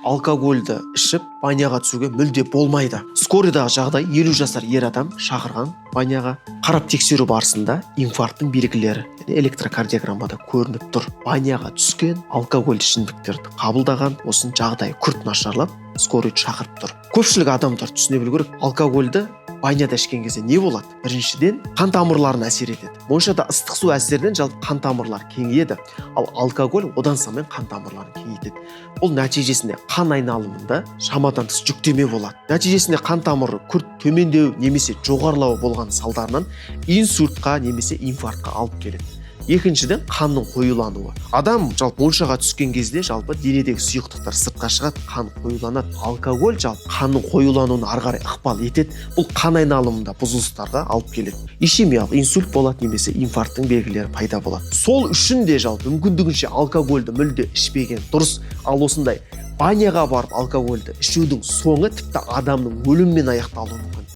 Алкогольді ішіп, баняға түсуге мүлде болмайды. Скорыйдағы жағдай: 50 жасар ер адам шақырған баняға. Қарап тексеру барысында инфаркттың белгілері, яғни электрокардиограммада көрініп тұр. Баняға түскен, алкоголь ішімдіктерді қабылдаған. Осының жағдайы күрт нашарлап, скорыйды шақырып тұр. Көпшілік адамдар түсіне білу керек: алкогольді баняда ішкен кезде не болады? Біріншіден, қан тамырларына әсер етеді. Моншада ыстық су әсерінен жалпы қан тамырлар кеңейеді, ал алкоголь одан сайын қан тамырларын кеңейтеді. Бұл нәтижесінде қан айналымында шамадан тыс жүктеме болады. Нәтижесінде қан тамыры күрт төмендеу немесе жоғарылау болған салдарынан инсультқа немесе инфарктқа алып келеді. Екіншіден, қанның қоюлануы. Адам жалпы моншаға түскен кезде жалпы денедегі сұйықтықтар сыртқа шығады, қан қоюланады. Алкоголь жалпы қанның қоюлануына ары қарай ықпал етеді. Бұл қан айналымында бұзылыстарға алып келеді. Ишемиялық инсульт болады немесе инфаркттың белгілері пайда болады. Сол үшін де жалпы мүмкіндігінше алкогольді мүлде ішпеген дұрыс. Ал осындай баняға барып алкогольді ішудің соңы тіпті адамның өлімімен аяқталуы мүмкін.